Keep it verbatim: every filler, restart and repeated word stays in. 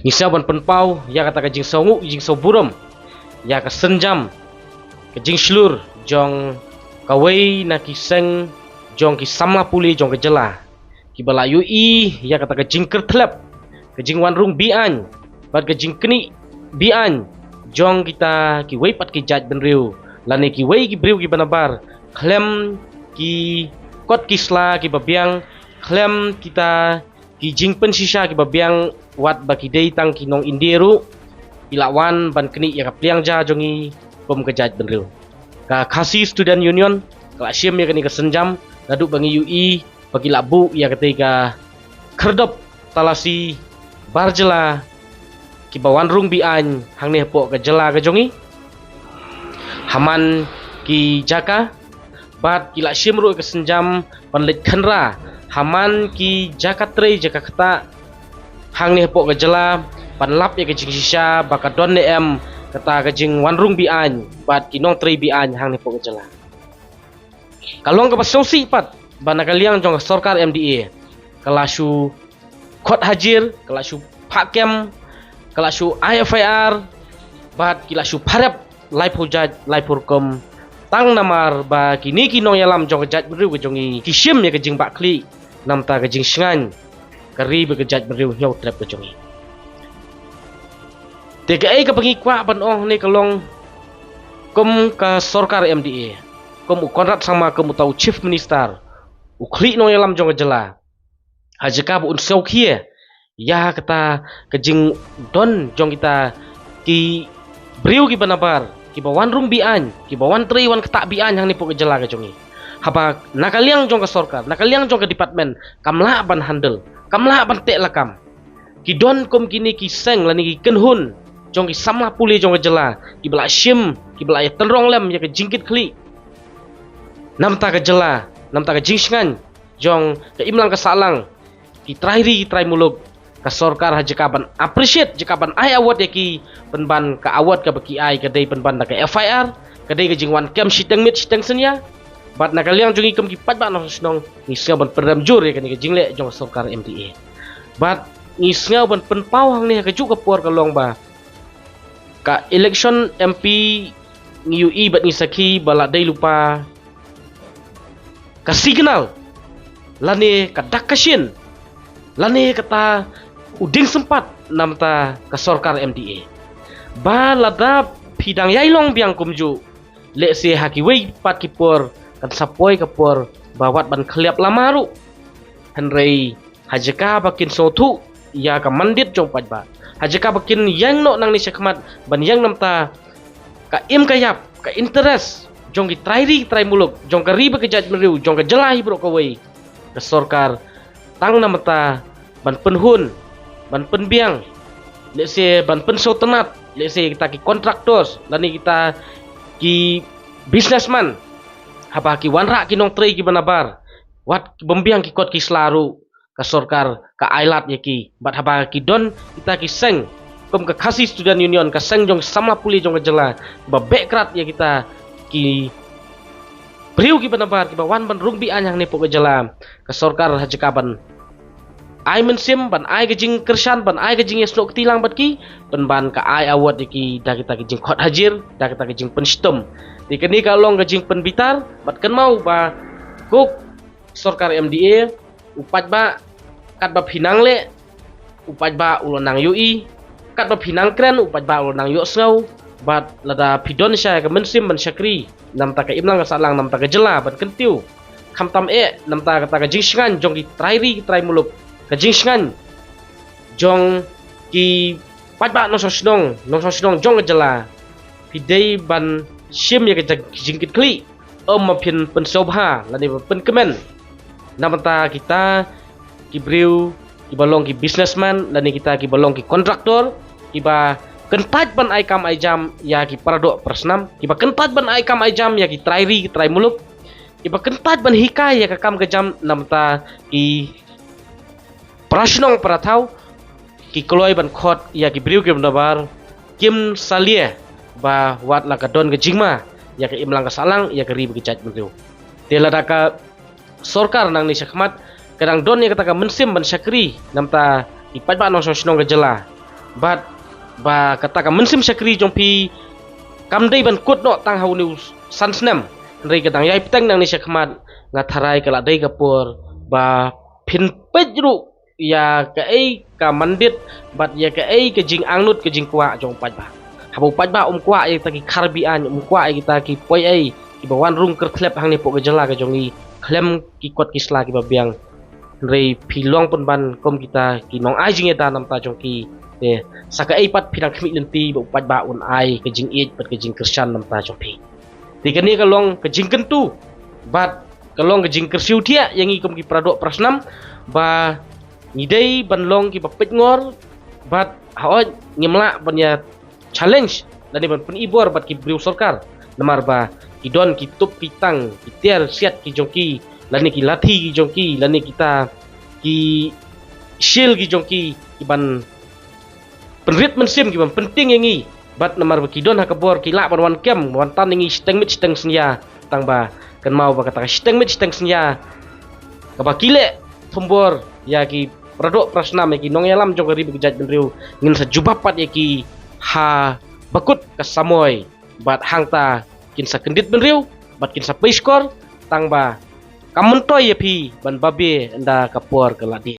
Ngi sngew ban pynpaw ïa kata ka jingsngewnguh, jingsngewburom ïa ka sienjam, ka jingshlur jong kawei na ki seng jong ki samla pule jong ka jylla, kiba la ïohi ïa kata ka jingkyrthlep, ka jingwan rung be-aiñ bad ka jingknieh be-aiñ jong kita kiwei pat ki jaitbynriew lane kiwei ki briew kiba nabar khlem ki kot ki sla kiba biang, khlem kita ki jingpynshisha kiba biang, wat ba ki dei tang ki nong India ruh, ki la wan ban knieh ïa ka pliang ja jong ngi kum ka jaitbynriew. Ka Khasi Student Union ka la shim ïa kane ka sienjam naduh ba ngi ïohi ba ki la buh ïa katei ka khyrdop talasi bar jylla kiba wan rung be-aiñ hangne hapoh ka jylla ka jong ngi ha man ki jaka, bad ki la shim ruh ïa ka sienjam ban leit khynra ha man ki jaka trei jaka ktah hangne hapoh ka jylla, ban lap ïa ka jingshisha ba ka don ne em kata ka jingwan rung be-aiñ bad ki nongtrei be-aiñ hangne hapoh ka jylla. Ka long kaba sngewsih pat ba na ka liang jong ka sorkar M D A ka la shu khot hajir, ka la shu phah kem, ka la shu ai F I R, bad ki la shu pharep laiphew jait laiphew rukom, tang namar ba kine ki nongïalam jong ka jaitbynriew ka jong ngi ki shim ïa ka jingbakla namar ka jingshngaiñ ka ri bad ka jaitbynriew hynñiewtrep ka jong ngi. Te kaei kaba ngi kwah ban ong hangne ka long, kum ka sorkar M D A, kum u Conrad Sangma, kum uta u Chief Minister, u khlieh nongïalam jong ka jylla, ha jaka ba un sngewkhia ïa kata ka jingdon jong kita ki briew kiba nabar, kiba wan rung be-aiñ, kiba wan trei wan ktah be-aiñ hangne hapoh ka jylla ka jong ngi. Haba na ka liang jong ka sorkar, na ka liang jong ka department, kam lah ban handle, kam lah ban teh lakam. Ki don kum kine ki seng lane ki kynhun jong ki samla pule jong ka jylla, kiba la shim, kiba la ïa tynrong lem ïa ka jingkitkhlieh namar ka jylla, namar ka jingshngaiñ jong ka imlang ka sahlang, ki trai ri ki trai muluk. Ka sorkar ha jaka ban appreciate, jaka ban ai award ïa ki, pynban ka award kaba ki ai ka dei pynban da ka F I R, ka dei ka jingwan kem shiteng miet shiteng synñia. Bad na ka liang jong ngi kum ki paidbah nongshong shnong, ngi sngew ban pynrem jur ïa kane ka jingleh jong ka sorkar M D A. Bad ngi sngew ban pynpaw hangne ha kajuh ka por ka long ba ka election M P ngi ïohi bad ngi sakhi ba la dei lypa ka signal lane ka dak ka shin lane kata u dieng sympat namar ka sorkar M D A. Ba lada phi dang ïai long biang kumjuh, lehse ha kiwei pat ki por kan sa poi ka por ba wat ban khlieh lama ruh. Hynrei ha jaka ba kin sngewthuh ïa ka mandate jong paidbah, ha jaka ba kin ïeng noh nangne shakhmat ban ïeng namar ka im ka ïap, ka interest jong ki trai ri ki trai muluk, jong ka ri bad ka jaitbynriew, jong ka jylla hi baroh kawei, ka sorkar tang namar ban pynhun, ban pynbiang, lehse ban pynsngewtynnat, lehse kita ki contractors lane kita ki businessman, haba ki wanrah ki nongtrei kiba nabar, wat ki bym biang ki kot ki sla ruh, ka sorkar ka ailad ïa ki. Bad haba ki don kita ki seng kum ka Khasi Student Union, ka seng jong samla pule jong ka jylla, ba beh krad ïa kita ki briew kiba nabar, kiba wan ban rung be-aiñ hangne hapoh ka jylla, ka sorkar ha jaka ban ai mynsiem, ban ai ka jingkyrshan, ban ai ka jingïasnoh kti lang bad ki, pynban ka ai award ïa ki da kita ki jingkhot hajir, da kita ki jingpynshitom. Te kane ka long ka jingpynbitar bad kynmaw ba ko sorkar M D A, u paidbah katba phi nang leh, u paidbah u la nang ïohi, katba phi nang kren, u paidbah u la nang ïohsngew. Bad lada phi don sha ka mynsiem ban shakri namar ka imlang ka sahlang, namar ka jylla ban kyntiew, khamtam eh namar kata ka jingshngaiñ jong ki trai ri ki trai muluk, ka jingshngaiñ jong ki paidbah nongshong shnong, nongshong shnong jong ka jylla, phi dei ban shim ïa ka jingkitkhlieh, ym ba phin pynsngewbha lane ba pynkmen. Namar kita ki briew kiba long ki businessman lane kita kiba long ki contractor, kiba kyntait ban ai kam ai jam ïa ki paradoh parasnam, kiba kyntait ban ai kam ai jam ïa ki trai ri ki trai muluk, kiba kyntait ban hikai ïa ka kam ka jam, namar ki para shnong para thaw ki kloi ban khot ïa ki briew kiba nabar, kim salia ba wat la ka don ka jingma ïa ka imlang ka sahlang, ïa ka ri bad ka jaitbynriew. Te lada ka sorkar nangne shakhmat ka dang don ïa kata ka mynsiem ban shakri namar ki paidbah nongshong shnong ka jylla, Bad ba kata ka mynsiem shakri jong phi kam dei ban kut noh tang ha une u san snem, hynrei ka dang ïai bteng nangne shakhmat. Nga tharai ka la dei ka por ba phin peit ruh ïa kaei ka mandate bad ïa kaei ka jingangnud ka jingkwah jong u paidbah. Haba u paidbah um kwah ïa kita ki khar be-aiñ, um kwah ïa kita ki poiei kiba wan rung kyrthlep hangne hapoh ka jylla ka jong ngi khlem ki kot ki sla kiba biang, hynrei phi long pynban kum kita ki nongai jingïada namar jong ki. Te sa kaei pat phi dang khmih lynti ba u paidbah un ai ka jingïeit bad ka jingkyrshan namar jong phi. Te kane ka long ka jingkyntu bad ka long ka jingkyrsiew thiah ïa ngi kum ki paradoh parasnam ba ngi dei ban long kiba peitngor bad hooid ngim lah ban ïa challenge lane ban pynibor bad ki briew sorkar, namar ba ki don ki tup ki tang, ki tiar siat ki jong ki, lane ki lathi ki jong ki, lane kita ki shield ki jong ki, kiban pynrit mynsiem, kiban pyntieng ïa ngi. Bad namar ba ki don ha ka bor ki lah ban wan kem wan tan ïa ngi shiteng miet shiteng synñia. Tang ba kynmaw ba kata ka shiteng miet shiteng synñia kaba ki leh thombor ïa ki paradoh parasnam, ïa ki nongïalam jong ka ri bad ka jaitbynriew, ngin sa jubab pat ïa ki ha bakut ka samoi. Bad hangta kin sa kyndit bynriew bad kin sa pei shkor, tang ba kam myntoi ïa phi ban babe ynda ka por ka la dih.